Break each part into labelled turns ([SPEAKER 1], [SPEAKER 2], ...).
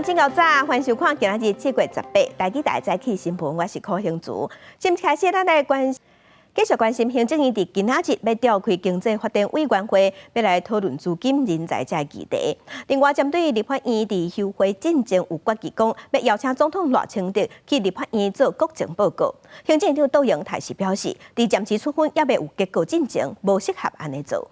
[SPEAKER 1] 上真𠢕早，歡迎收看今仔日7月18台語台早起新聞，我是柯興慈。先開始，咱來關繼續關心行政院佇今仔日欲召開經濟發展委員會，欲來討論資金人才這議題。另外，針對立法院佇休會進前有決議講，欲邀請總統賴清德去立法院做國情報告。行政院長杜榮泰是表示，佇暫時處分猶未有結果進前，無適合按呢做。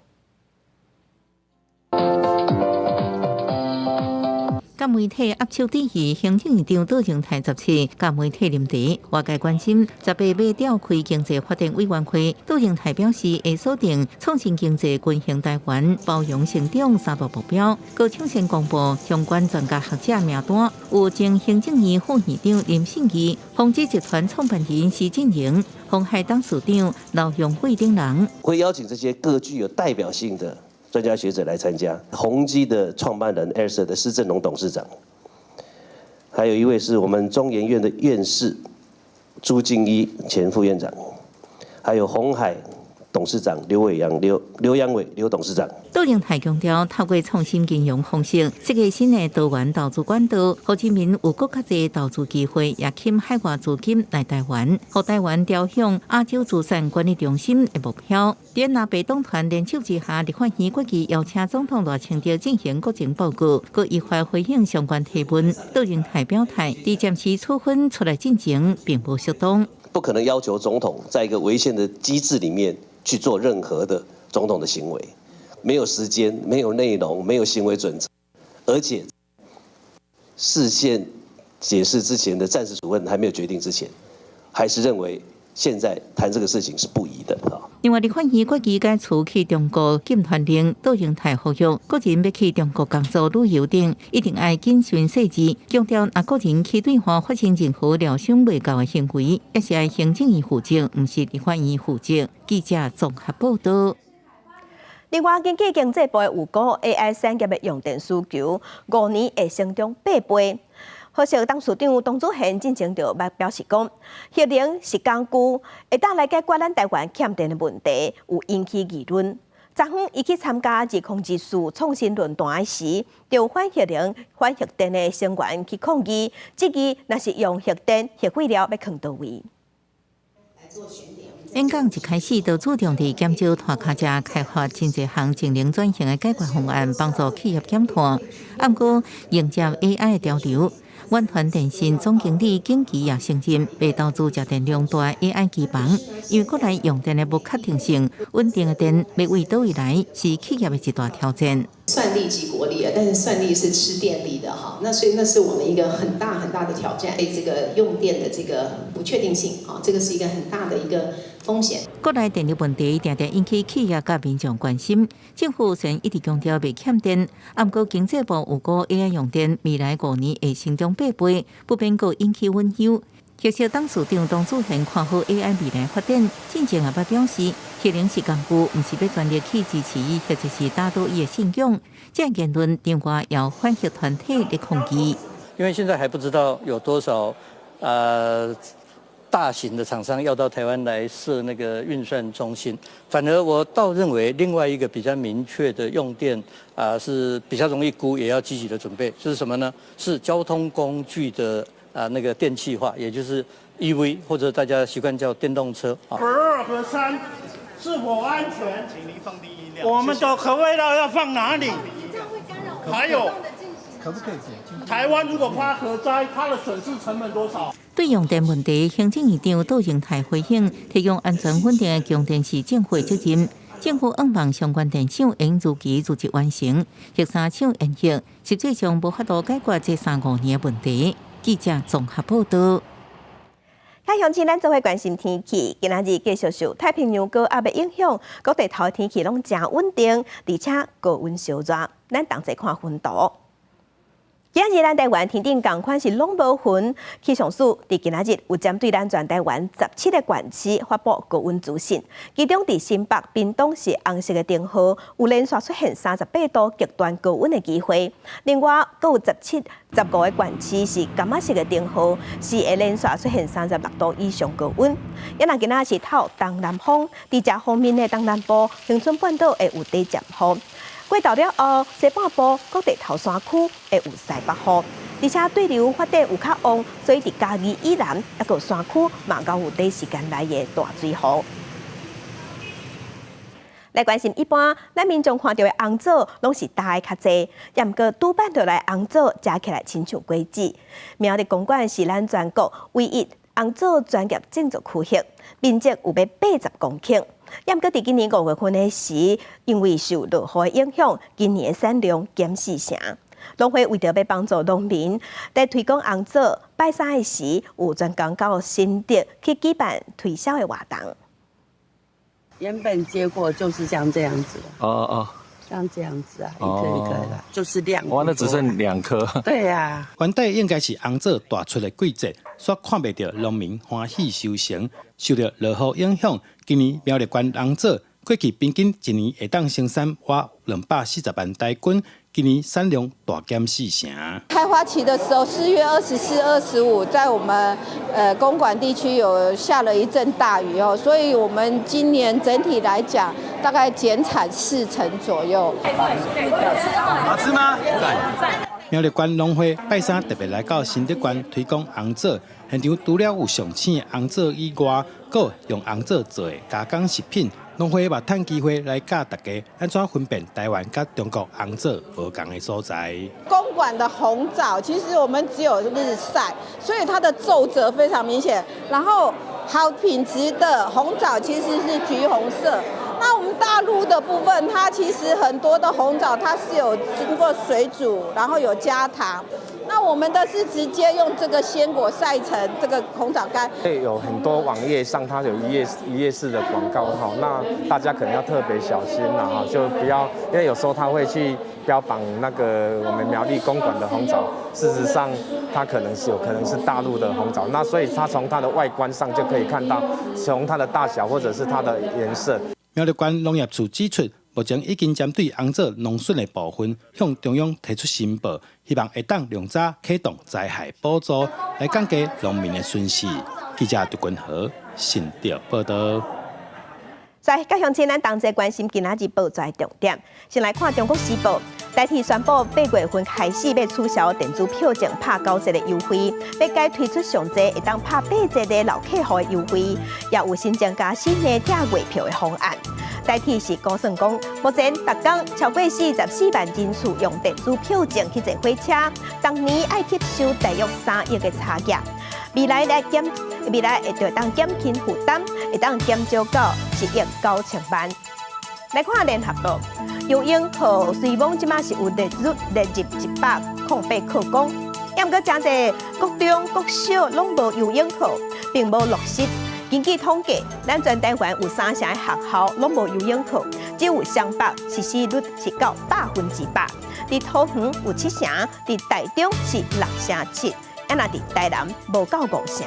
[SPEAKER 2] 佮媒體握手致意，行政院長杜榮泰17佮媒體啉茶，外界關心18欲召開經濟發展委員會，杜榮泰表示會鎖定創新經濟、均衡台灣、包容成長三大目標。閣搶先公布相關專家學者名單，有前行政院副院長林信義、宏碁集團創辦人施振榮、鴻海董事長劉揚偉等人。
[SPEAKER 3] 會邀請這些各具有代表性的專家學者來參加，宏碁的創辦人艾爾的施振榮董事長，還有一位是我們中研院的院士朱敬一前副院長，還有鴻海董事長劉偉陽劉劉揚偉劉董事長。
[SPEAKER 2] 杜榮泰強調，透過創新金融方式，設計新的多元投資管道，予人民有閣較濟投資機會，也吸引海外資金來台灣，予台灣朝向亞洲資產管理中心的目標。佇藍白黨團聯手之下，立法院決議邀請總統賴清德進行國情報告，閣依法回應相關提問。杜榮泰表態，佇暫時處分出來進前，並無適當。
[SPEAKER 3] 不可能要求總統在一個違憲的機制裡面去做任何的總統的行為，沒有時間，沒有內容，沒有行為準則，而且釋憲解釋之前的暫時處分還沒有決定之前，還是認為現在談這個事情是不宜的啊。
[SPEAKER 2] 另外，立法院決議解除去中國禁團令，杜榮泰呼籲個人欲去中國工作、旅遊等，一定愛謹慎細緻，強調若個人去對岸發生任何料想袂到的行為，也是愛行政院負責，毋是立法院負責。記者綜合報道。
[SPEAKER 1] 另外，根據經濟部的預估，AI 產業的用電需求5年會成長8倍。可惜董事長董子賢進前就捌表示講，核能是工具，會當來解決咱台灣欠電的問題，有引起議論。昨昏伊去參加2024創新論壇時，就反核能、反核電的聲援去抗議，質疑若是用核電、核廢料欲囥佗位。
[SPEAKER 2] 演講一開始就注重佇減少拖跤車，開發真濟項淨零轉型的解決方案，幫助企業減碳。毋過迎接 AI 的潮流，遠傳電信總經理景琦也承認，欲投資食電量大 AI 機房，因為國內用電的不確定性，穩定的電欲為佗位來，是企業的一大挑戰。
[SPEAKER 4] 算力即國力啊，但是算力是吃電力的哈，那所以那是我們一個很大很大的挑戰，對這個用電的這個不確定性啊，這個是一個很大的一個風險。
[SPEAKER 2] 國內電力問題定定引起企業佮民眾關心，政府雖然一直強調袂欠電，毋過經濟部預估 AI 用電未來5年會成長八倍，不免閣引起隱憂。其實董事長董子賢看好 AI 未來發展，進前也捌表示，核能是工具，毋是欲全力去支持伊，或者是打倒伊的信仰。這言論另外有反核團體咧抗議。
[SPEAKER 5] 因為現在還不知道有多少大型的廠商要到台灣來設那個運算中心，反而我倒認為另外一個比較明確的用電啊是比較容易估，也要積極的準備，是什麼呢？是交通工具的那個電氣化，也就是 EV 或者大家習慣叫電動車。
[SPEAKER 6] 核二核三是否安全？
[SPEAKER 7] 請您放低音量。
[SPEAKER 6] 我們的核廢料要放哪裡？還有，
[SPEAKER 7] 可不可以？
[SPEAKER 6] 台灣如果發核災，它的損失成本多少？
[SPEAKER 2] 對用電問題，行政院長杜榮泰回應，提供安全穩定的供電是政府的責任。政府向望相關電廠應如期如質完成，核三廠延役，實際上無法度解決這三五年的問題。記者綜合報道。
[SPEAKER 1] 較鄉親，咱做伙關心天氣。今仔日繼續受太平洋高壓的影響，各地頭天氣攏誠穩定，而且高溫燒熱。咱同齊看雲圖。今仔日咱台灣天頂仝款是攏無雲，氣象署佇今仔日有針對咱全台灣17個縣市發布高溫資訊，其中佇新北、屏東是紅色的燈號，有連續出現38度極端高溫的機會。另外，閣有15個縣市是柑仔色的燈號，是會連續出現36度以上高溫。也若今仔是透東南風，佇遮方面的東南部、恆春半島會有短暫雨。過晝了後，西半部各地頭山區會有西北雨。而且對流發展有較旺，所以佇嘉義以南抑閣山區嘛閣有短時間內的大水雨。來關心一般，咱民眾看著的紅棗攏是焦的較濟，毋過拄板落來紅棗食起來親像果子。苗栗公館是咱全國唯一紅棗專業種植區域，面積有欲80公頃。毋過佇今年5月份的時，因為受落雨的影響，今年的產量減四成。農會為著欲幫助農民，佇推廣紅棗，拜三的時有專工到新竹去舉辦推銷的活動。
[SPEAKER 8] 原本結果就是像這樣子。
[SPEAKER 9] 哦哦，
[SPEAKER 8] 像這樣子啊，一顆一顆的，就是兩。
[SPEAKER 9] 哇，那只剩兩顆。
[SPEAKER 8] 對呀。
[SPEAKER 10] 原底應該是紅棗大出的季節，煞看袂著農民歡喜收成。受著落雨影響，今年苗栗縣紅棗過去平均一年會當生產倚240萬台斤，今年產量大減四成。
[SPEAKER 11] 開花期的時候，4月24、25，在我們公館地區有下了一陣大雨哦，所以我們今年整體來講，大概減產四成左右。
[SPEAKER 10] 好吃嗎？苗栗縣農會拜三特別來到新竹縣推廣紅棗，現場除了有上青的紅棗以外，閣有用紅棗做的加工食品。農會嘛趁機會來教大家按怎分辨台灣佮中國紅棗無仝的所在。
[SPEAKER 11] 公館的紅棗其實我們只有日曬，所以它的皺褶非常明顯。然後好品質的紅棗其實是橘紅色。那我們大陸的部分，它其實很多的紅棗它是有經過水煮，然後有加糖。那我們的是直接用這個鮮果曬成這個紅棗乾。
[SPEAKER 12] 對，有很多網頁上它有一頁一頁式的廣告哈，那大家可能要特別小心啦哈，就不要，因為有時候他會去標榜那個我們苗栗公館的紅棗，事實上它可能是有可能是大陸的紅棗，那所以它從它的外觀上就可以看到，從它的大小或者是它的顏色。
[SPEAKER 10] 苗栗縣農業處指出，目前已經針對紅棗農損的部分，向中央提出申報，希望會當量早啟動災害補助，來降低農民的損失。記者杜君和新竹報導。
[SPEAKER 1] 在各鄉親，咱同齊關心今仔日報紙重點。先來看《中國時報》，台鐵宣布8月份開始欲取消電子票證拍9折的優惠，欲改推出上濟會當拍8折的老客戶的優惠，也有新增加新的拆月票的方案。台鐵是估算講，目前逐工超過44萬人次用電子票證去坐火車，當年愛吸收大約3億的差價。未來來減，未來會就當減輕負擔，會當減少到1億9千萬。來看聯合報，游泳課雖罔這馬是有列入108課綱，毋過誠濟國中、國小攏無游泳課，並無落實。根據統計，咱全台灣有三成的學校攏無游泳課，只有雙北實施率是到100%，佇桃園有七成，佇台中是六成七，啊若佇台南無夠五成。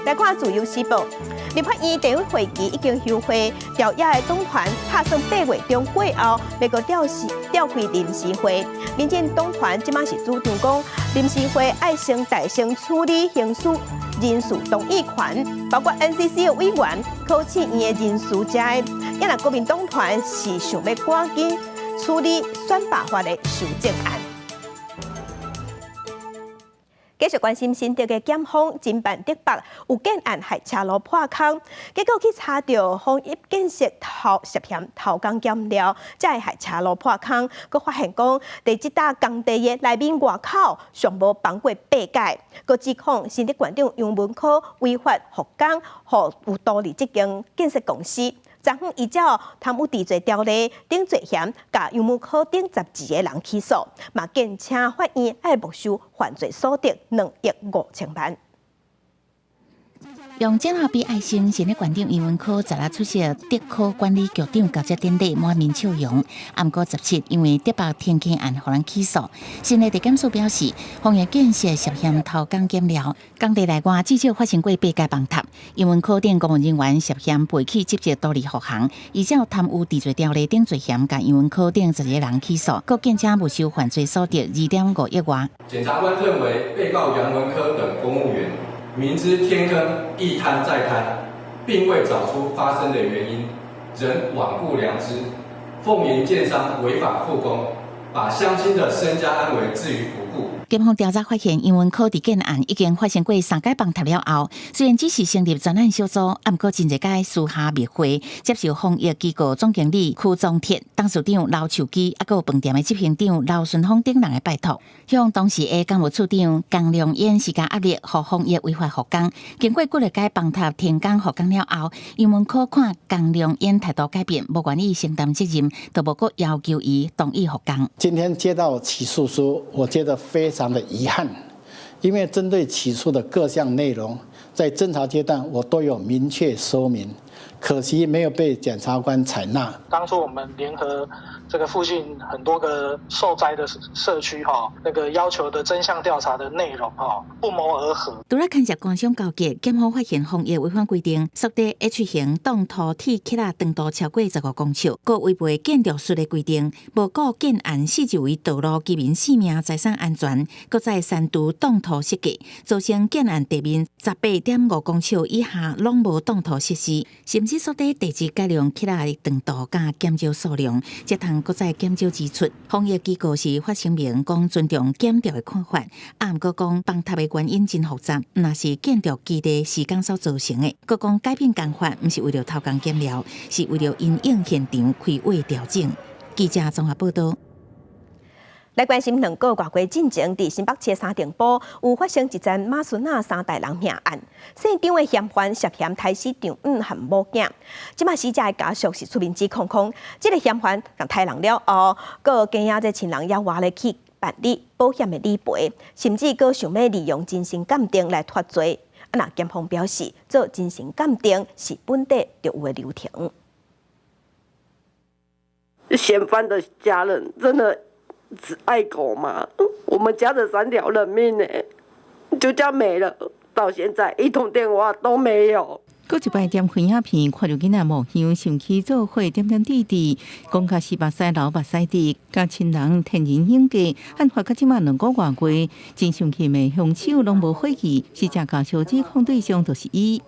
[SPEAKER 1] 來看《自由時報》，立法院第一會期已經休會，朝野的黨團拍算8月中過後，欲閣調開臨時會。民進黨團這馬是主張講，臨時會愛先代先處理行使人事動議權，包括 NCC 的委員、考試院的人事這的。啊若國民黨團是想欲趕緊處理選罷法的修正案。繼續關心新竹的檢方偵辦竹北有建案害車路破空，結果去查著豐邑建設偷涉嫌偷工減料，才會害車路破空。閣發現講，佇這搭工地的內面外口上無放過八界，閣指控新竹縣長楊文科違法復工，予有圖利這間建設公司。昨昏依照貪污治罪條例等罪嫌，共楊文科等12個人起訴，嘛建請法院愛沒收犯罪所得2億5千萬。
[SPEAKER 2] 用剪刀比愛心，新竹縣長楊文科昨昏出席竹科管理局長交接典禮，滿面笑容。毋過17因為竹北天坑案予人起訴，新竹地檢署表示，豐邑建設涉嫌偷工減料，工地內外至少發生過八擺崩塌。楊文科等公務人員涉嫌背棄職責圖利復航，依照貪污治罪條例等罪嫌，共楊文科等12個人起訴，閣建請沒收犯罪所得2.5億外。
[SPEAKER 13] 檢察官認為，被告楊文科等公務員明知天坑一坍再坍，並未找出發生的原因，仍罔顧良知，奉迎建商違法復工，把鄉親的身家安危置於不顧。
[SPEAKER 2] 檢方調查發現，楊文科佇建案已經發生過三擺崩塌了後，雖然只是成立專案小組，啊，毋過真濟擺私下密會，接受豐益機構總經理區宗鐵、董事長劉樹基，啊，閣有飯店的執行長劉順峰等人的拜託，向當時的工務處長江良燕施加壓力，予豐益違法復工。經過幾擺崩塌停工復工了後，楊文科看江良燕態度改變，無願意承擔責任，就無閣要求伊同意復工。
[SPEAKER 9] 今天接到起訴書，我覺得非常的遺憾，因為針對起訴的各項內容，在偵查階段我都有明確說明，可惜沒有被檢察官採納。
[SPEAKER 14] 當初我們聯合這個附近很多個受災的社區，哈，那個要求的真相調查的內容，哈，不謀而合。
[SPEAKER 2] 除了牽涉官商勾結，檢方發現豐益違反規定，設置 H 型擋土鐵起來長度超過15公尺，閣違背建築術的規定，無顧建案四周圍道路居民性命財產安全，閣再刪除擋土設計，造成建案地面18.5公尺以下攏無擋土設施，甚至縮短地質改良起來長度佮減少數量，這通閣再減少支出。豐益機構是發聲明講尊重檢調的看法，啊，毋過講崩塌的原因真複雜，若是建築基地時間所造成的。閣講改變工法，毋是為了偷工減料，是為了因應現場規劃調整。記者綜合報道。
[SPEAKER 1] 來關心兩個外月進前，佇新北市三重埔有發生一樁馬孫仔三代人命案，姓張的嫌犯涉嫌刣死丈母和某囝。這馬死者的家屬是出面指控講，這个嫌犯共刣人了後，閣驚嚇這親人猶活咧去辦理保險的理賠，甚至閣想欲利用精神鑑定來脫罪。啊，若檢方表示，做精神鑑定是本底就有的流程。
[SPEAKER 15] 嫌犯的家人真的只愛狗嗎？我們家的三條人命呢，就這樣沒了，到現在一通電話都沒有。
[SPEAKER 2] 閣一擺點開影片，看著囡仔模樣，想起做伙點點滴滴，講甲是目屎流目屎滴，佮親人天人永隔，案發到這馬2個外月，真生氣的兇手攏無悔意，死者家屬指控對象就是伊。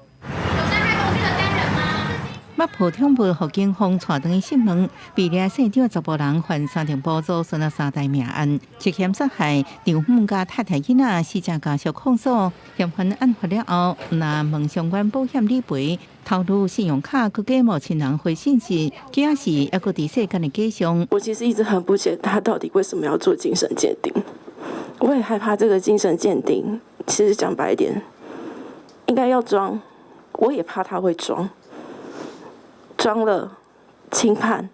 [SPEAKER 2] 北埔中部予警方帶轉去訊問，被掠姓張的查埔人犯三重埔祖孫仔三代命案，涉嫌殺害丈夫佮太太囡仔，死者家屬控訴，嫌犯案發了後，毋但問相關保險理賠，偷擄信用卡，閣假冒親人回信息，驚死猶閣佇世間的假象。
[SPEAKER 16] 我其實一直很不解，他到底為什麼要做精神鑑定？我也害怕這個精神鑑定。其實講白一點，應該要裝，我也怕他會裝。裝了輕判，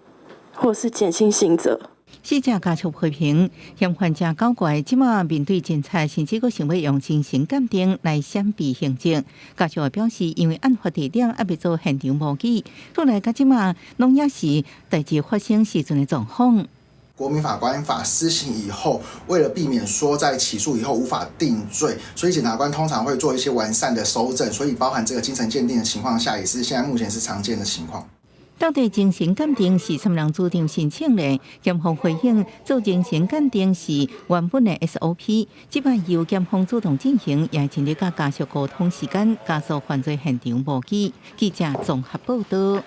[SPEAKER 16] 或是減輕刑責。
[SPEAKER 2] 死者家屬批評嫌犯誠狡怪，這馬面對偵查，甚至閣想欲用精神鑑定來閃避刑責。家屬也表示，因為案發地點猶未做現場模擬，厝內到這馬攏猶是代誌發生時陣的狀況。
[SPEAKER 17] 國民法官法施行以後，為了避免說在起訴以後無法定罪，所以檢察官通常會做一些完善的搜證，所以包含這個精神鑑定的情況下，也是現在目前是常見的情況。
[SPEAKER 2] 到底精神鑑定是啥物人主張申請呢？檢方回應，做精神鑑定是原本的 SOP，這擺由檢方主動進行，也盡力佮家屬溝通時間，加速犯罪現場模擬。記者綜合報道。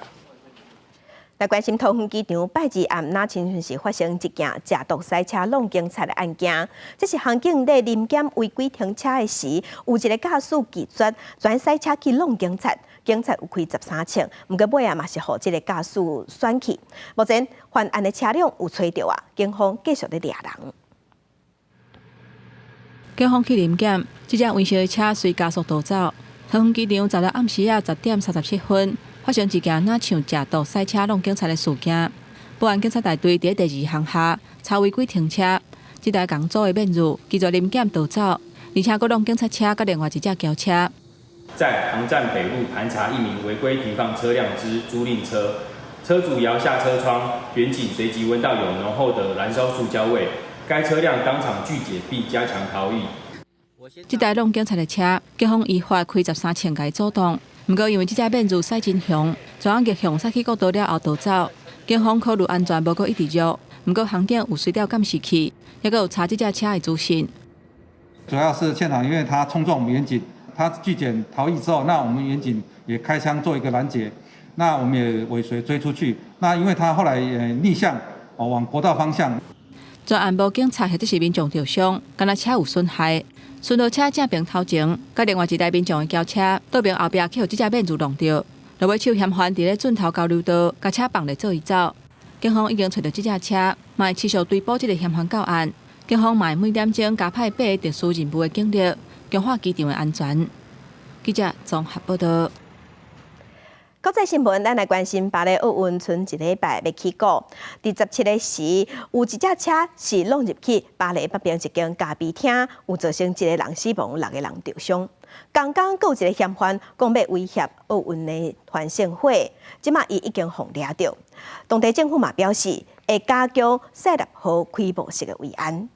[SPEAKER 1] 來關心桃園機場拜二暗，若親像是發生一件食毒賽車挵警察的案件。這是航警咧臨檢違規停車的時，有一個駕駛拒絕，轉賽車去挵警察，警察有開13槍，毋過尾仔嘛是予這个駕駛選去。目前犯案的車輛有揣著啊，警方繼續咧掠人。
[SPEAKER 18] 警方去臨檢，這隻黃色的車隨加速逃走。桃園機場昨日暗時仔10點37分，發生一件若像食毒賽車挵警察的事件。保安警察大隊佇第二航廈查違規停車，這台共組的面具拒絕臨檢逃走，而且閣挵警察車佮另外一隻轎車。
[SPEAKER 19] 在航站北路盤查一名違規停放車輛之租賃車，車主搖下車窗，員警隨即聞到有濃厚的燃燒塑膠味，該車輛當場拒檢並加強逃逸。
[SPEAKER 18] 這台挵警察的車，警方依法開13槍共伊阻擋。毋過因為這隻面具駛真兇，昨昏逆向駛去國道了後逃走。警方考慮安全，無閣一直追。毋過航警有隨調監視器，猶閣有查這隻車的資訊。
[SPEAKER 20] 主要是現場，因為他衝撞我們員警，他拒檢逃逸之後，那我們員警也開槍做一個攔截，那我們也尾隨追出去。那因為他後來逆向往國道方向。
[SPEAKER 18] 全案無警察或者是民眾著傷，干焦車有損害。巡邏車正爿頭前，佮另外一台民眾的轎車倒爿後壁去予這隻免治撞著。落尾手嫌犯佇咧盡頭交流道，共車放咧做伊走。警方已經揣著這隻車，嘛會持續追捕這个嫌犯到案。警方嘛會每點鐘加派8个特殊任務的警力，強化機場的安全。記者綜合報導。
[SPEAKER 1] 國際新聞，咱來關心巴黎奧運賰一禮拜欲起鼓。佇17日時，有一隻車是挵入去巴黎北邊一間咖啡廳，有造成一个人死亡，六个人著傷。仝工閣有一个嫌犯講欲威脅奧運的傳聖火，這馬伊已經予掠著。當地政府嘛表示，會加強塞納河開幕式的維安。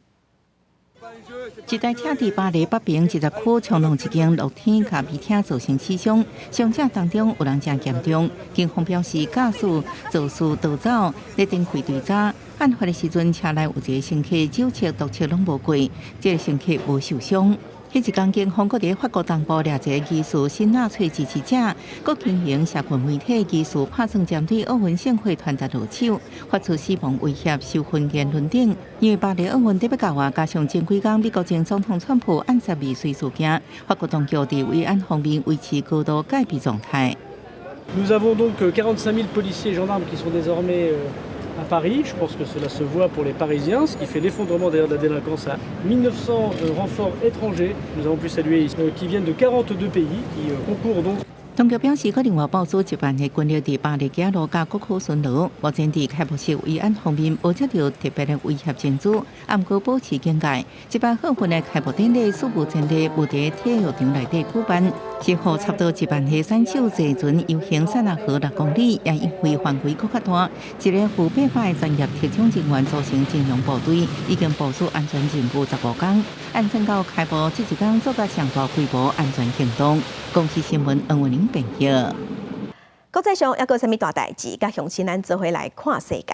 [SPEAKER 2] 一台車佇巴黎北邊一個區衝撞一間露天咖啡廳，造成死傷。傷者當中有人誠嚴重。警方表示，駕駛肇事逃走，咧展開追查。案發的時陣，車內有一個乘客酒測毒測攏無過，這个乘客無受傷。彼一工，警方閣佇法國東部掠一个疑似新納粹支持者，閣經營社群媒體疑似拍算針對奧運聖火傳達落手，發出死亡威脅、仇恨言論等。因為巴黎奧運欲到啊，加上前幾工美國前總統川普暗殺未遂事件，法國當局佇維安方面維持高度戒備狀態。
[SPEAKER 21] Nous avons donc 45 000 policiers et gendarmes qui sont désormais à Paris. Je pense que cela se voit pour les Parisiens, ce qui fait l'effondrement d'ailleurs de la délinquance à 1900 renforts étrangers, nous avons pu saluer, qui viennent de 42 pays, qui concourent donc.
[SPEAKER 2] 當局表示，閣另外部署1萬的軍力佇巴黎街路佮各區巡邏。目前佇開幕式維安方面無接著特別的威脅情資，毋過保持警戒。這擺奧運的開幕典禮史無前例，無佇體育場內底舉辦，之後差不多1萬個選手坐船遊行塞納河6公里，也因為範圍閣較大，一个負800个專業特種人員組成精鋭部隊，已經部署安全任務15工，按算到開幕這一工做甲上大規模安全行動。公視新聞黃文玲編譯。
[SPEAKER 1] 國際上猶閣有啥物大代誌？佮鄉親咱做伙來看世界。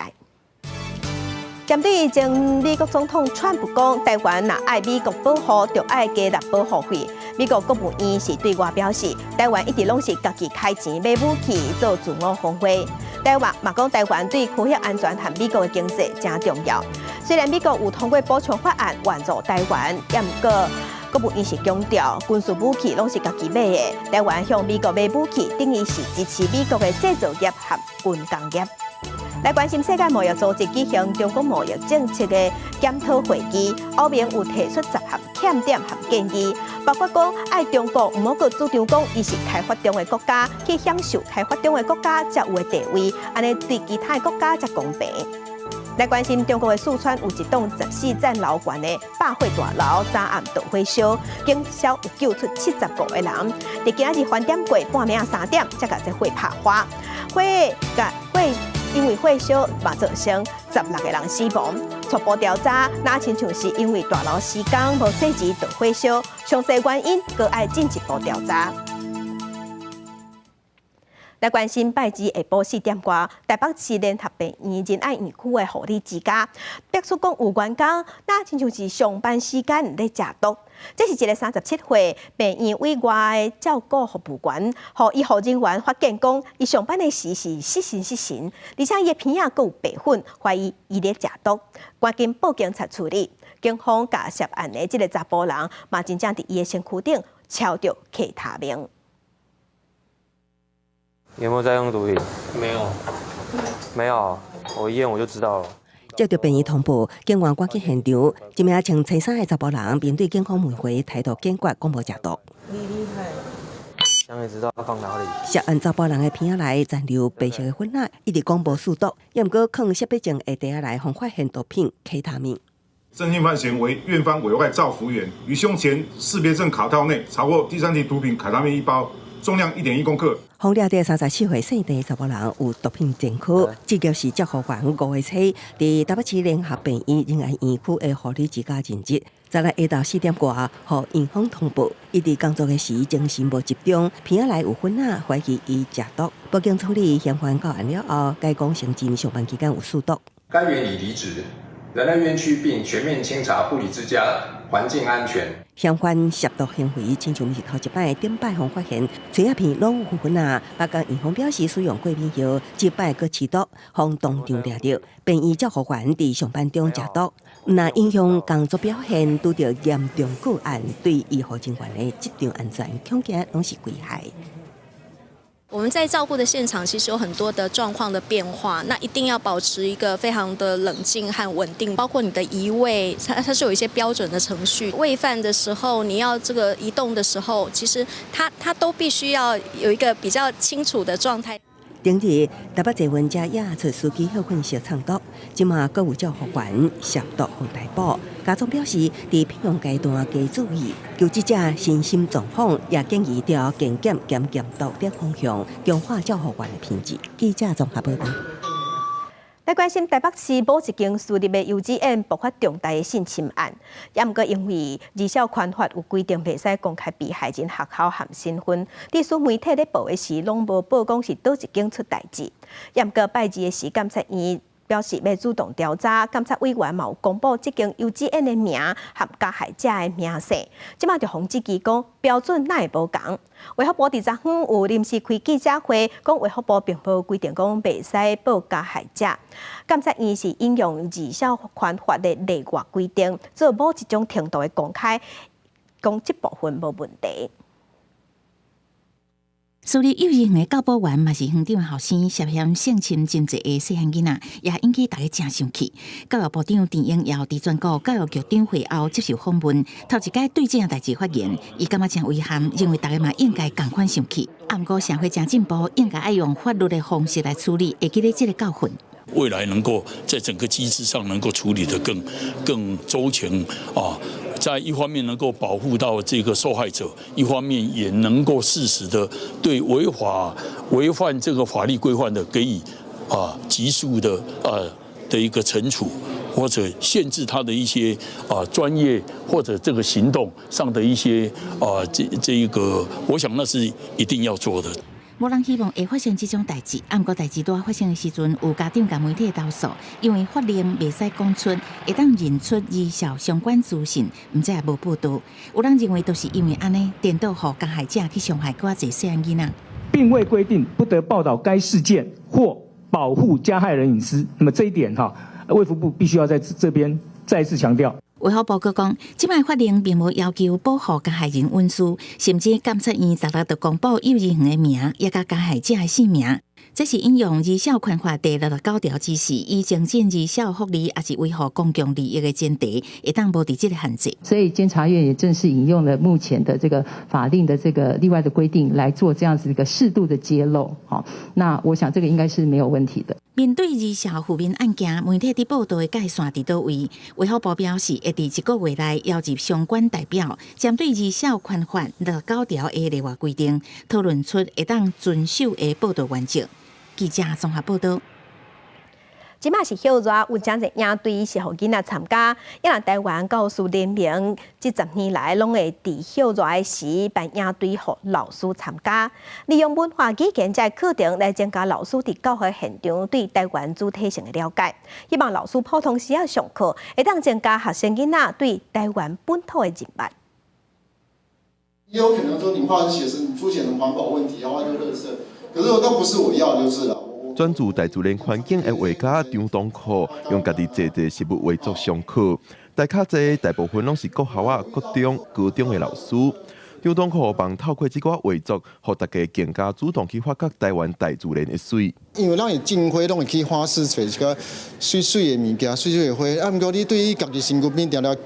[SPEAKER 1] 針對前美國總統川普講，台灣若愛美國保護，就愛加納保護費。美國國務院是對外表示，台灣一直攏是家己開錢買武器做自我防衛。台灣嘛講，台灣對區域安全和美國的經濟誠重要。雖然美國有通過補充法案援助台灣，也毋過國務院是強調，軍事武器攏是家己買的。台灣向美國買武器，等於是支持美國的製造業和軍工業。來關心世界貿易組織舉行中國貿易政策的檢討會議，歐盟有提出10項欠點和建議，包括講愛中國毋好閣主張講伊是開發中的國家，去享受開發中的國家才有的地位，按呢對其他的國家才公平。來關心中國的四川有一棟14層樓懸的百貨大樓，昨暗著火燒，警消有救出75個人。佇今仔日翻點過半暝3點，才共這火拍花。火共火因為火燒嘛造成16個人死亡。初步調查，若親像是因為大樓施工無細緻著火燒，詳細原因閣愛進一步調查。來關心拜二下晡4點外，台北市聯合病院仁愛院區的護理之家，爆出講有員工，若親像是上班時間咧食毒。這是一个37歲病院委外的照顧服務員，予醫護人員發現講，伊上班的時是失神失神，而且伊的鼻仔閣有白粉，懷疑伊咧食毒，趕緊報警察處理。警方共涉案的這个查埔人，嘛真正佇伊的身軀頂撨著 K 他命。
[SPEAKER 22] 有沒有在用毒品？
[SPEAKER 23] 沒有，
[SPEAKER 22] 沒有，我一驗我就知道了。
[SPEAKER 24] 接著病院通報，警員趕去現場，一名穿青衫的查埔人面對警方問話，態度堅決，講無食毒。
[SPEAKER 23] 你厲害，
[SPEAKER 22] 想也知道放哪裡。
[SPEAKER 24] 涉案查埔人的鼻仔內殘留白色的粉仔，一直講無試毒，也毋過囥設備證下袋仔內，予發現毒品 K 他命。
[SPEAKER 25] 偵訊犯嫌為院方委外照服員，於胸前識別證卡套內查獲第三級毒品凱他命一包，重量1.1公克。
[SPEAKER 24] 予掠著34歲姓鄭的查埔人有毒品前科，職業是照護員5月初，佇台北市聯合病院仁愛院區的護理之家任職。昨日下晝4點外，予院方通報，伊佇工作的時精神無集中，鼻仔內有粉仔，懷疑伊食毒。報警處理嫌犯到案了後，該講承認上班期間有試毒。
[SPEAKER 13] 該員已離職，仁愛院區並全面清查護理之家環境安全。
[SPEAKER 24] 相關涉毒行為，親像毋是頭一擺，頂擺予發現，喙仔片攏有粉仔。北港院方表示，使用過敏藥，這擺閣試毒，予當場掠著。便衣照護員佇上班中食毒，毋但影響工作表現，拄著嚴重個案，對醫護人員的職場安全，恐驚攏是危害。
[SPEAKER 3] 我們在照顧的現場，其實有很多的狀況的變化，那一定要保持一個非常的冷靜和穩定，包括你的移位，它是有一些標準的程序。餵飯的時候，你要這個移動的時候，其實它都必須要有一個比較清楚的狀態。
[SPEAKER 24] 頂日台北捷運遮野出司機歇睏時藏毒，這馬閣有照護員涉毒予逮捕。家長表示，佇聘用階段加注意，求職者身心狀況，也建議朝健檢兼驗毒等方向強化照護員的品質。記者綜合報導。
[SPEAKER 1] 來關心台北市某一間私立的幼稚園爆發重大的性侵案，也毋過因為兒少權法有規定袂使公開被害人學校和身份，佇書媒體咧報的時，攏無報講是佗一間出代誌。也毋過拜二的時，監察院表示欲主動調查，監察委員嘛有公布這間幼稚園的名和加害者的名姓，這馬就予質疑講標準哪會無仝？衛福部佇昨昏有臨時開記者會，講衛福部並無規定講袂使報加害者。監察院是引用兒少權法的例外規定，做某一種程度的公開，講這部分無問題。
[SPEAKER 2] 私立幼兒園的教保員嘛是園長後生，涉嫌性侵真濟个細漢囡仔，也引起大家誠生氣。教育部長陳英耀佇全國教育局長會後接受訪問，頭一擺對這件代誌發言，伊感覺誠遺憾，認為大家嘛應該仝款生氣。啊，毋過社會誠進步，應該愛用法律的方式來處理，會記得這个教訓。
[SPEAKER 4] 未來能夠在整個機制上能夠處理得更周全啊，在一方面能夠保護到這個受害者，一方面也能夠適時的對違法違反這個法律規範的給予急速的一個懲處，或者限制他的一些專業或者這個行動上的一些這一個，我想那是一定要做的。
[SPEAKER 2] 無人希望會發生這種代誌，啊，毋過代誌拄仔發生的時陣，有家長共媒體投訴，因為法令袂使講出，會當認出兒少相關資訊，毋知也無報導。有人認為，就是因為按呢，顛倒予加害者去傷害閣較濟細漢囡仔。
[SPEAKER 5] 並未規定不得報導該事件或保護加害人隱私。那麼這一點哈，衛福部必須要在這邊再次強調。
[SPEAKER 2] 衛福部閣講，這擺法令並無要求保護加害人隱私，甚至監察院昨日就公布幼兒園的名，也佮加害者的姓名。這是引用兒少權法第69條指示，以增進兒少福利，抑是維護公共利益的前提，會當無佇這个限制。
[SPEAKER 7] 所以監察院也正式引用了目前的這個法令的這個例外的規定來做這樣子一個適度的揭露。好，那我想這個應該是沒有問題的。
[SPEAKER 2] 面對兒少負面案件，媒體佇報導的界線佇佗位？衛福部表示，會佇一個月內邀集相關代表，針對兒少權法69條的例外規定，討論出會當遵守的報導原則。記者綜合報導。
[SPEAKER 1] 這馬是歇熱，有誠濟營隊是予囡仔參加。也若台灣教師聯盟這10年來攏會佇歇熱的時辦營隊予老師參加，利用文化語言這個課程來增加老師佇教學現場對台灣主體性的了解。希望老師普通時仔上課，會當增加學生囡仔對台灣本土的認識。
[SPEAKER 23] 也有可能說你畫是寫生，你出現什麼環保問題，畫就垃圾，可是都不是我要就是了。
[SPEAKER 26] 專注大自然環境的畫家張東科，用家己製的食物畫作上課。大較濟大部分攏是國校仔、國中、高中的老師。張東科望透過這寡畫作，予大家更加主動去發覺台灣大自然的媠。
[SPEAKER 23] 因為咱會種花，攏會去花市揣一寡媠媠的物件、媠媠的花。啊，毋過你對於家己身軀邊定定，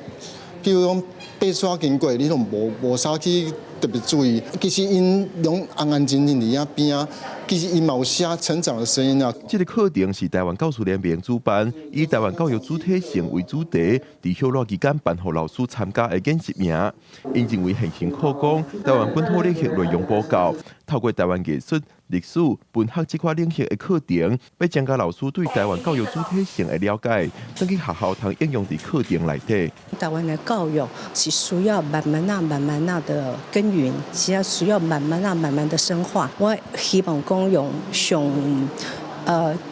[SPEAKER 23] 比如講爬山經過，你攏無啥去特別注意。其實𪜶攏安安靜靜佇遐邊仔，其實𪜶嘛有寫成長的聲音啊。
[SPEAKER 26] 這个課程是台灣教師聯盟主辦，以台灣教育主體性為主題，佇歇熱期間辦予老師參加的研習營。𪜶認為現行課綱台灣本土領域內容無夠，透過台灣藝術、歷史、文學這塊領域的課程，欲增加老師對台灣教育主體性的了解，轉去學校通應用佇課程內底。
[SPEAKER 27] 台灣的教育是需要慢慢仔、慢慢仔的耕耘，是要需要慢慢仔、慢慢的深化。我希望講用上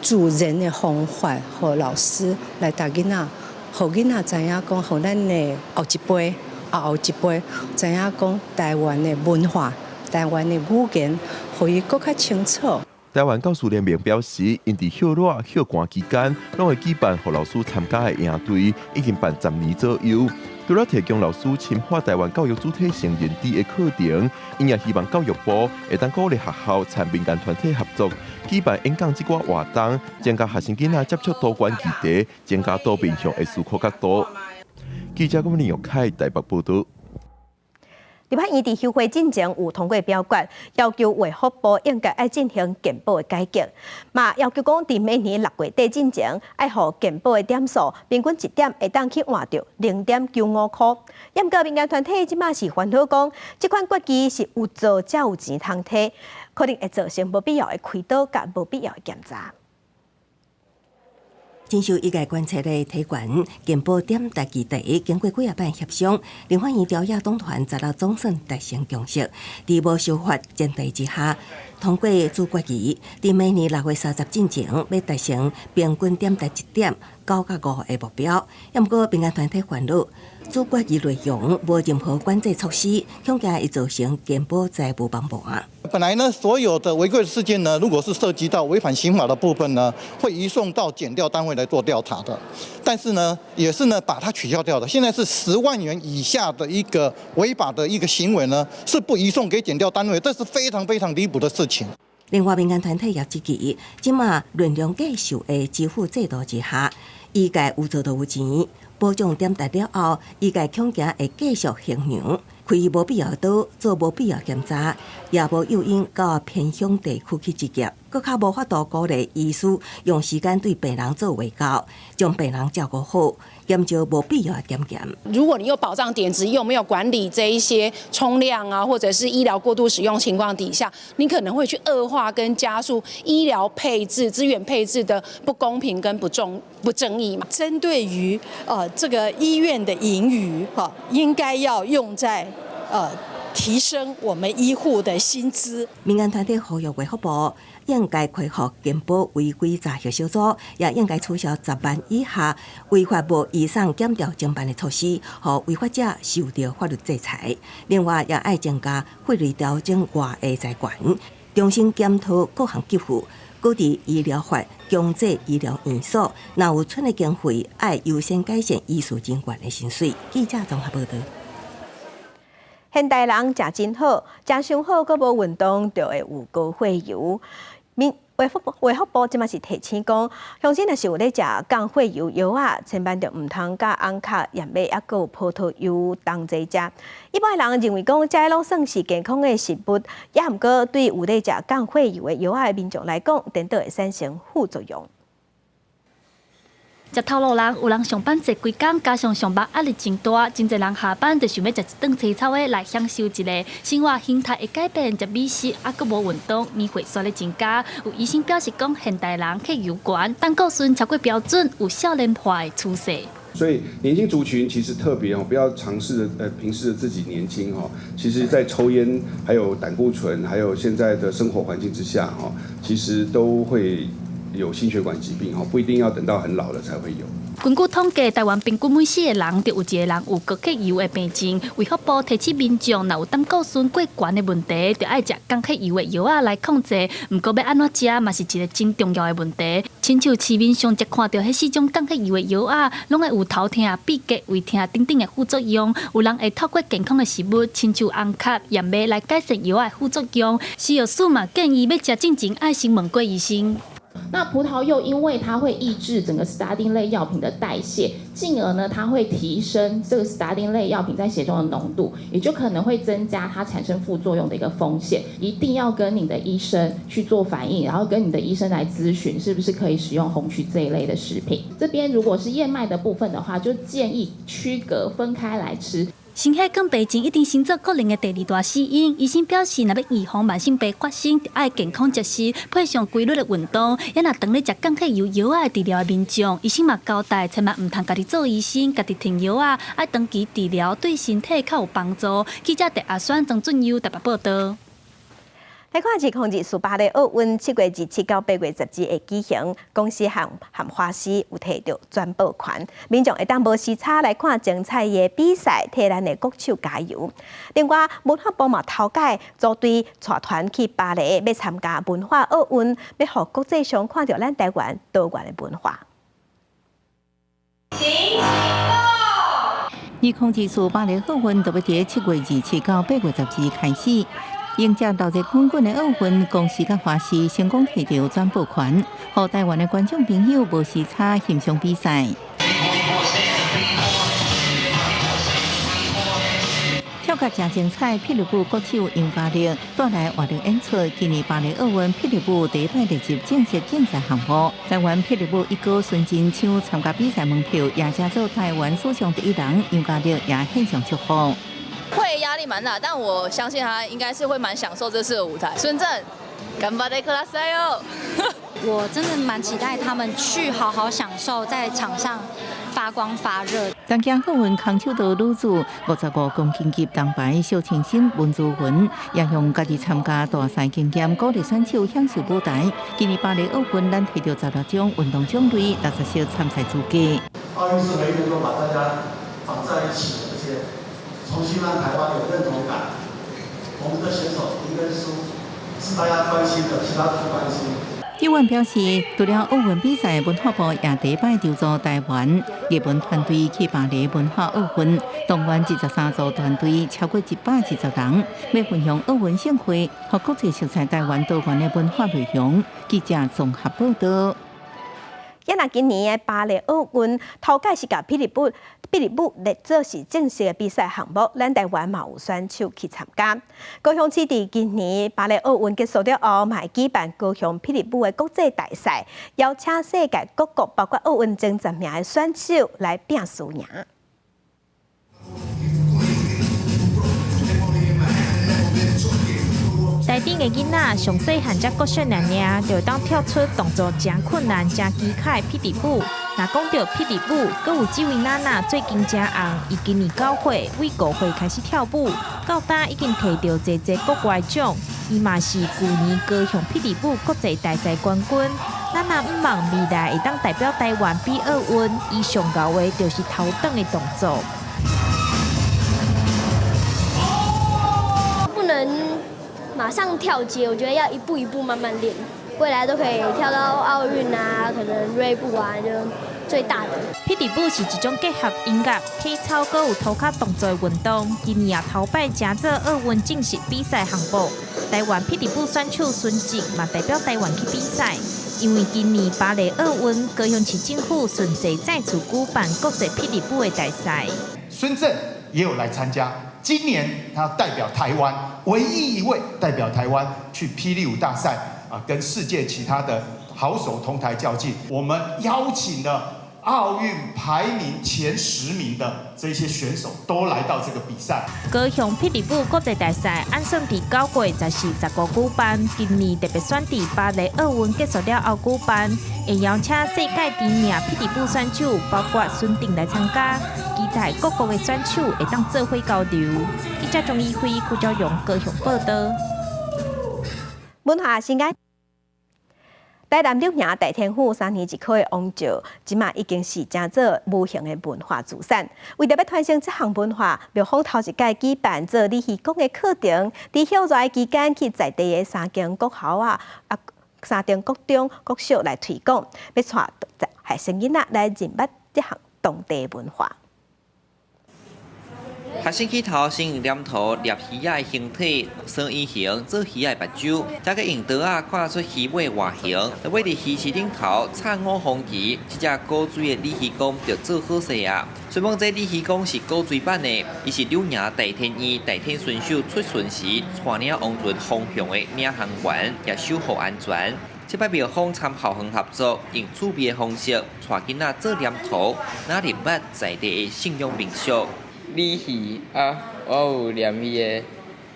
[SPEAKER 27] 自然的方法，予老師來帶囡仔予囡仔知影講，予咱的後一輩、後後一輩知影講台灣的文化、台灣的語言，予伊閣較清楚。
[SPEAKER 26] 台灣教師聯盟表示，𪜶佇歇熱、歇寒期間，攏會舉辦予老師參加的營隊，已經辦10年左右。除了提供老師深化台灣教育主體性認知的課程，𪜶也希望教育部會當鼓勵學校參民間團體合作，舉辦演講這寡活動，增加學生囡仔接觸多元議題，增加多面向的思考角度。記者郭林玉凱台北報導。
[SPEAKER 1] 立法院佇休會進前有通過表決，要求衛福部應該愛進行健保的改革，嘛要求講佇每年6月底進前，愛予健保的點數平均一點會當去換著0.95箍。毋過民間團體這馬是煩惱講，這款決議是有做才有錢通提，可能會造成無必要的開刀佮無必要的檢查。
[SPEAKER 24] 真受醫界關切的提懸健保點值議題，經過幾仔擺協商，立法院朝野黨團十六總算達成共識，佇無修法前提之下，通過擬決議，佇明年6月30進前，欲達成平均點值一點九佮五的目標。毋過民間團體煩惱，擬決議內容無任何管制措施，恐驚會造成健保財務崩盤。
[SPEAKER 6] 本來呢，所有的違規事件呢，如果是涉及到違反刑法的部分呢，會移送到檢調單位來做調查的。但是呢，也是呢，把它取消掉的。現在是10萬元以下的一個違法的一個行為呢，是不移送給檢調單位，這是非常非常離譜的事情。
[SPEAKER 24] 另外，民間團體也質疑，這馬論量計數的支付制度之下，醫界有做就有錢，保障點達了後，醫界恐驚會繼續還糧，開無必要刀，做無必要檢查，也無誘因到偏鄉地區去執業，閣較無法度鼓勵醫師用時間對病人做衛教，將病人照顧好，減少無必要的檢驗。
[SPEAKER 8] 如果你有保障點值，又沒有管理這一些衝量啊，或者是醫療過度使用情況底下，你可能會去惡化跟加速醫療配置資源配置的不公平跟不正義嘛。
[SPEAKER 27] 針對於這個醫院的盈餘，哈，應該要用在提升我們醫護的薪資。
[SPEAKER 24] 民間團體呼籲衛福部應該恢復健保違規查核小組，也應該取消10萬以下違法無移送檢調偵辦的措施，予違法者受到法律制裁。另外，也愛增加費率調整外的財源，重新檢討各項給付，鼓勵醫療法強制醫療院所，若有賰的經費，愛優先改善醫事人員的薪水。記者綜合報導。
[SPEAKER 1] 現代人食真好，食傷好，閣無運動，就會有高血油。衛福部這馬是提醒講，鄉親若是有咧食降血油藥仔，千萬著毋通佮紅卡、燕麥，抑閣有葡萄柚同齊食。一般人認為講，這攏算是健康的食物，也毋過對有咧食降血油的藥仔的民眾來講，顛倒會產生副作用。
[SPEAKER 9] 食頭路人，有人上班坐規工，加上上班壓力真大，真濟人下班就想欲食一頓清炒的來享受一下。生活形態會改變，食美食猶閣無運動，年歲煞咧增加。有醫生表示講，現代人血油懸，膽固醇超過標準，有少年化的趨勢。
[SPEAKER 10] 所以年輕族群其實特別哦，不要嘗試著平視著自己年輕哦。其實，在抽菸、還有膽固醇、還有現在的生活環境之下哈，其實都會有心血管疾病哈，不一定要等到很老了才會有。
[SPEAKER 9] 根據統計，台灣平均每四個人就有一個人有高血油的病症。衛福部提醒民眾，若有膽固醇過懸的問題，就愛食降血油的藥仔來控制。毋過欲按怎食嘛是一個真重要的問題。親像市面上一看著彼四種降血油的藥仔，攏會有頭痛、秘結、胃疼等等的副作用。有人會透過健康的食物，親像紅卡、燕麥來改善藥仔的副作用。食藥署嘛建議欲食進前愛先問過醫生。
[SPEAKER 11] 那葡萄柚因為它會抑制整個斯他丁類藥品的代謝，進而呢，它會提升這個斯他丁類藥品在血中的濃度，也就可能會增加它產生副作用的一個風險。一定要跟你的醫生去做反映，然後跟你的醫生來諮詢，是不是可以使用紅曲這一類的食品。這邊如果是燕麥的部分的話，就建議區隔分開來吃。
[SPEAKER 9] 心血管病症已經成做國人的第二大死因。醫生表示，若欲預防慢性病發生，愛健康食食，配上規律的運動。也若當咧食降血油藥仔治療的民眾，醫生嘛交代，千萬毋通家己做醫生，家己停藥仔，愛長期治療，對身體較有幫助。記者鄭阿選、曾俊優台北報導。
[SPEAKER 1] 來看2024巴黎奧運，7月27到8月12會舉行，公視和華視有提著轉播權，民眾會當無時差來看精彩的比賽，替咱的國手加油。另外，文化部嘛頭擺組隊帶團去巴黎，欲參加文化奧運，欲予國際上看著咱台灣多元的文化。
[SPEAKER 2] 2024巴黎奧運就欲佇7月27到8月12開始。迎接鬧熱滾滾的奧運，公視佮華視成功提著轉播權，予台灣的觀眾朋友無時差欣賞比賽。跳甲誠精彩，霹靂舞國手楊家力帶來活力演出。今年巴黎奧運霹靂舞第一擺列入正式競賽項目，台灣霹靂舞一哥孫振昌參加比賽門票，也成做台灣史上第一人。楊家力也獻上祝福。
[SPEAKER 12] 會壓力蠻大，但我相信他應該是會蠻享受這次的舞台。孫正，頑張ってください哦！
[SPEAKER 14] 我真的蠻期待他們去好好享受在場上發光發熱。
[SPEAKER 2] 東京奧運空手道女子55公斤級銅牌邵清新、文珠雲也用家己參加大賽經驗，鼓勵選手享受舞台。今年巴黎奧運，咱提著16種運動種類，60席參賽資格。
[SPEAKER 15] 奧運是唯一能夠把大家綁在一起，而且重新讓台灣有認同感。我們的選手贏跟輸是大家關心的，其他都不關心。
[SPEAKER 2] 議員表示，除了奧運比賽，文化部也第一擺籌組台灣藝文團隊去巴黎文化奧運，動員23組團隊，超過120人，欲分享奧運盛會，予國際熟悉台灣多元的文化內容。記者綜合報道。
[SPEAKER 1] 也若今年的巴黎奧運，頭擺是共霹靂舞列做是正式的比賽項目，咱台灣嘛有選手去參加。高雄市佇今年巴黎奧運結束了後，嘛會舉辦高雄霹靂舞的國際大賽，邀請世界各國，包括奧運前10名的選手來拼輸贏。
[SPEAKER 11] 台頂的囡仔上細漢才國小爾爾，就會當跳出動作誠困難、誠奇巧的霹靂舞。若講著霹靂舞，閣有這位娜娜最近誠紅，伊今年9歲，為5歲開始跳舞，到今已經提著濟濟國外獎。伊嘛是舊年高雄霹靂舞國際大賽冠軍。娜娜向望未來會當代表台灣比奧運，伊上𠢕的就是頭轉的動作。
[SPEAKER 16] 不能馬上跳階，我覺得要一步一步慢慢練，未來都可以跳到奧運啊，可能銳步啊，就最大的。
[SPEAKER 11] 霹靂舞是一種結合音樂、體操、閣有塗跤動作的運動，今年也頭擺成做奧運正式比賽項目。台灣霹靂舞選手孫正嘛代表台灣去比賽，因為今年巴黎奧運，高雄市政府順勢再次舉辦國際霹靂舞的大賽。
[SPEAKER 17] 孫正也有來參加。今年他代表台灣，唯一一位代表台灣去霹靂舞大賽啊，跟世界其他的好手同台較勁。我們邀請了奧運排名前10名的這些選手都來到這個比賽。
[SPEAKER 11] 高雄霹靂舞國際大賽按算佇9月14、15舉辦，今年特別選佇巴黎奧運結束了後舉辦，會邀請世界知名霹靂舞選手，包括孫定來參加。期待各國的選手會當做伙交流。記者鍾怡輝、郭昭榮高雄報道。
[SPEAKER 1] 文化新聞。台南柳營大天府3年一考的王醮，這馬已經是成做無形的文化資產。為著欲傳承這項文化，廟方頭一擺舉辦做鯉魚宮的課程，佇歇熱期間去在地的三間國校啊、三間國中、國小來推廣，欲帶學生囡仔來認捌這項當地文化。
[SPEAKER 19] 學生起頭先用黏土捏魚仔的形體，算圓形做魚仔的目睭，再閣用刀仔看出魚尾外形。尾佇魚池頂頭插五方旗，這隻古錐的鯉魚公就做好勢啊。雖講這鯉魚公是古錐版的，伊是柳營大天院大天巡守出巡時帶領王船方向的領航員，也守護安全。這擺廟方參校方合作，用趣味的方式帶囡仔做黏土，哪入捌在地的信仰民俗。
[SPEAKER 20] 鯉魚啊，我有念伊的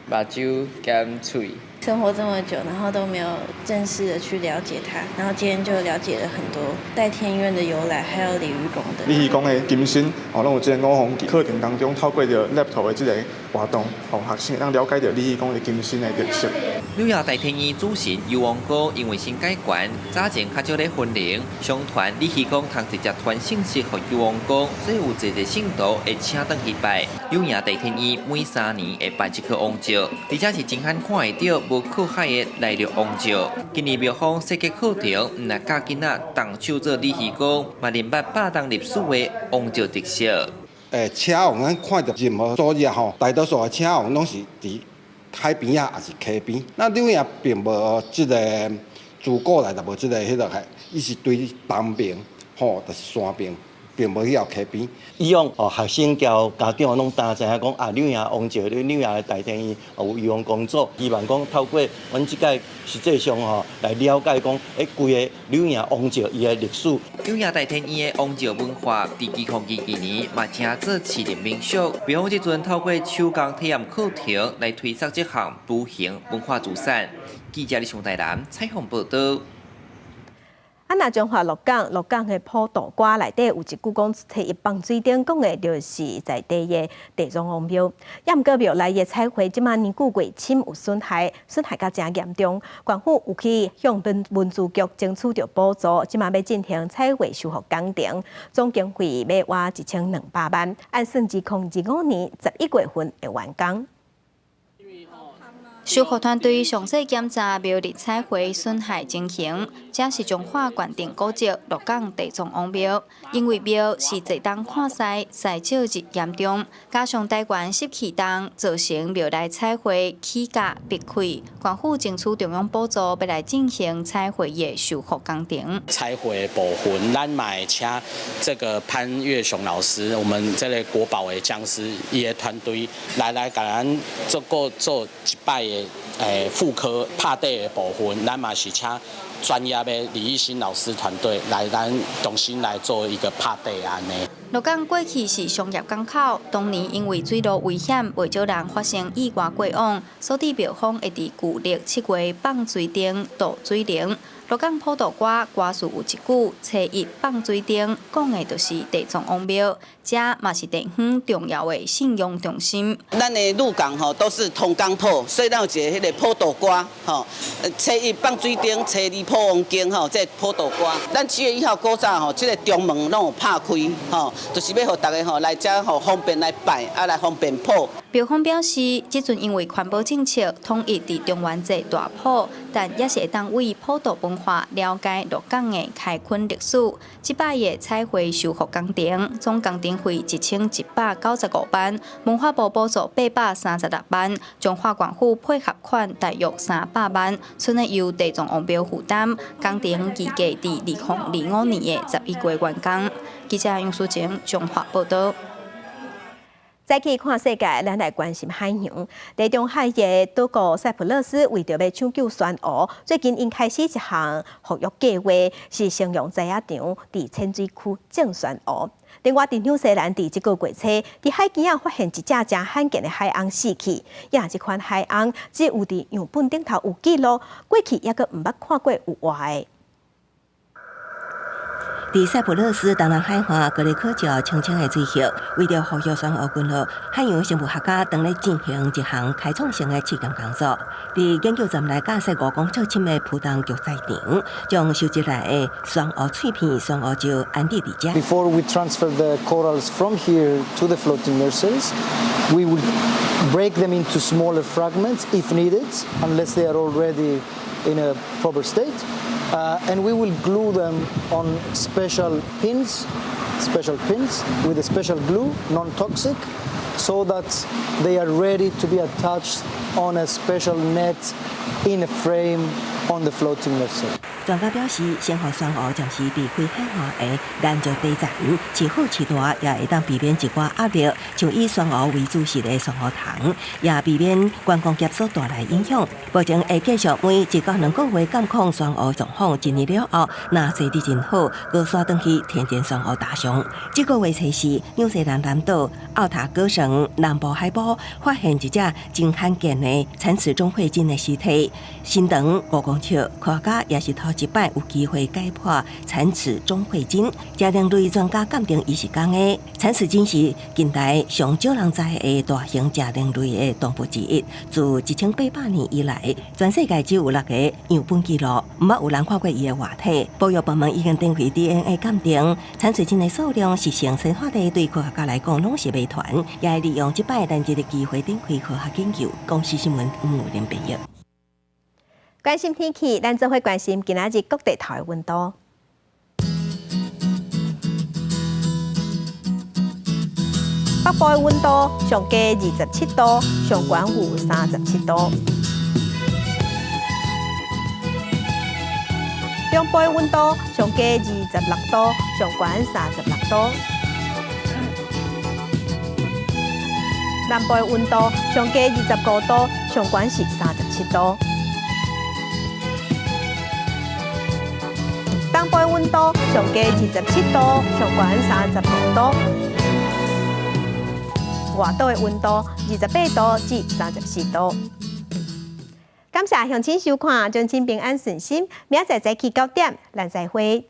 [SPEAKER 20] 目睭兼喙。
[SPEAKER 28] 生活這麼久，然後都沒有正式的去了解它，然後今天就了解了很多代天院的由來，還有鯉魚宮的。
[SPEAKER 10] 鯉魚宮的金身，哦，攏有這個五方旗。課程當中透過著 laptop 的這個
[SPEAKER 3] 活動，予學生會當了解著鯉魚宮的金身的特色。
[SPEAKER 19] 柳營大天院主神幽王宮因為新改懸，早前較少咧分靈，相傳鯉魚宮通直接傳信息予幽王宮，所以有濟濟信徒會請轉去拜。柳營大天院每3年會辦一顆王醮，而且是真罕看會著無靠海的內陸王醮。今年廟方設計課程，毋但教囡仔動手做鯉魚宮，嘛認捌百冬歷史的王醮特色。
[SPEAKER 4] 車王咱看著任何組織吼，大多數的車王攏是佇海邊仔，抑是溪邊。那柳營並無這个自古來就無這个彼落個，伊是對東邊吼，就是山邊，並無去到溪邊。
[SPEAKER 5] 以往哦，學生交家長攏當知影講啊，柳營王醮，柳營的大天院有幽王公祖，希望講透過阮這屆實際上吼來了解講，規个柳營王醮伊的歷史。
[SPEAKER 19] 柳營大天院的王醮文化，佇2022年嘛成做市鎮民俗。廟方這陣透過手工體驗課程來推廣這項無形文化資產。記者李松台南採訪報導。
[SPEAKER 1] 啊，若彰化鹿港，鹿港的普渡歌內底有一句講，初一放水燈，講的就是在地的地藏王廟。也毋過廟內的彩繪，這馬年久月深有損害，損害甲誠嚴重。縣府有去向文資局爭取著補助，這馬欲進行彩繪修復工程，總經費欲倚1200萬，按算2025年11月份會完工。
[SPEAKER 13] 修復團隊詳細檢查廟內彩繪損害情形，這是彰化縣定古蹟鹿港地藏王廟。因為廟是濟冬看災，災少日嚴重，加上台灣濕氣重，造成廟內彩繪起角癟開。縣府爭取中央補助，欲來進行彩繪的修復工程。
[SPEAKER 18] 彩繪部分，咱嘛會請這個潘月雄老師，我們這個國寶的匠師，伊的團隊來共咱做過做一擺的復刻拍底的部分，咱嘛是請專業的李義新老師團隊來咱重新來做一個拍底按呢。
[SPEAKER 13] 鹿港過去是商業港口，當年因為水路危險，袂少人發生意外過往，所以廟方會佇舊曆7月放水燈渡水靈。鹿港普渡歌歌詞有一句“初一放水燈”，講的就是地藏王廟，這嘛是地方重要的信仰中心。
[SPEAKER 21] 咱的鹿港吼都是銅港埔，所以咱有一个彼个普渡歌吼，初一放水燈，初二普王經吼，這普渡歌。咱7月1號古早吼，這个中門攏有拍開吼，就是欲予逐家吼來遮吼方便來拜，啊來方便普。
[SPEAKER 13] 廟方表示，這陣因為環保政策統一佇中元節大普，但也是會當為普渡文化了解鹿港的開墾歷史。這擺的彩繪修復工程總工程費1195萬，文化部補助836萬，彰化縣府配合款大約300萬，賰的由地藏王廟負擔。工程預計佇2025年的11月完工。記者楊淑晴彰化報導。
[SPEAKER 1] 再去看世界，咱來關心海洋。地中海的島國塞浦路斯為著欲搶救珊瑚，最近𪜶開始一項復育計劃，是先用栽仔場佇淺水區種珊瑚。另外，佇紐西蘭佇這個月初，佇海墘仔發現一隻誠罕見的海魟死去。也這款海魟只有佇樣本頂頭有記錄，過去猶閣毋捌看過有活的。
[SPEAKER 24] 佇塞浦路斯東南海岸格雷克礁清清的水域，為著復育珊瑚群落，海洋生物學家正咧進行一項開創性的試驗工作。佇研究站內架設5公尺深的浮動玉栽場，將收集來的珊瑚碎片、珊瑚石安置佇遮。
[SPEAKER 22] Before we transfer the corals from here to the floating nurseries, we will break them into smaller fragments if needed, unless they are already in a proper state. And we will glue them on special pins with a special glue, non-toxic, so that they are ready to be attached on a special net in a frame on the floating nursery.
[SPEAKER 24] 專家表示，先予珊瑚暫時離開海岸的岩石底層，飼好飼大，也會當避免一寡壓力。像以珊瑚為主食的珊瑚蟲，也避免觀光業所帶來影響。目前會繼續每1到2個月監控珊瑚狀況，一年了後，若生得真好，閣徙轉去天然珊瑚島上。這個月初四，紐西蘭南島奧塔哥省南部海埔發現一隻真罕見的產齒中會鯨的屍體，身長5公尺，科學家也是頭一一擺有機會解剖產齒中會鯨，食靈類專家鑑定伊是仝的。產齒鯨是近代上少人知的大型食靈類的動物之一。自1800年以來，全世界只有六個樣本記錄，毋捌有人看過伊的活體。保育部門已經展開 DNA 鑑定，產齒鯨的數量是成生化地對科學家來講攏是謎團，也會利用這擺難得的機會展開科學研究。公視新聞吳林編譯。
[SPEAKER 1] 關心天氣，咱做伙關心今仔日各地頭的溫度。北部的溫度上低27度，上懸有37度。中部的溫度上低26度，上懸36度。南部的溫度上低25度，上懸是37度。東部的溫度上低27度，上懸35度。外島的溫度28度至34度。感謝鄉親收看，祝親平安順心。明仔載早起9點，咱再會。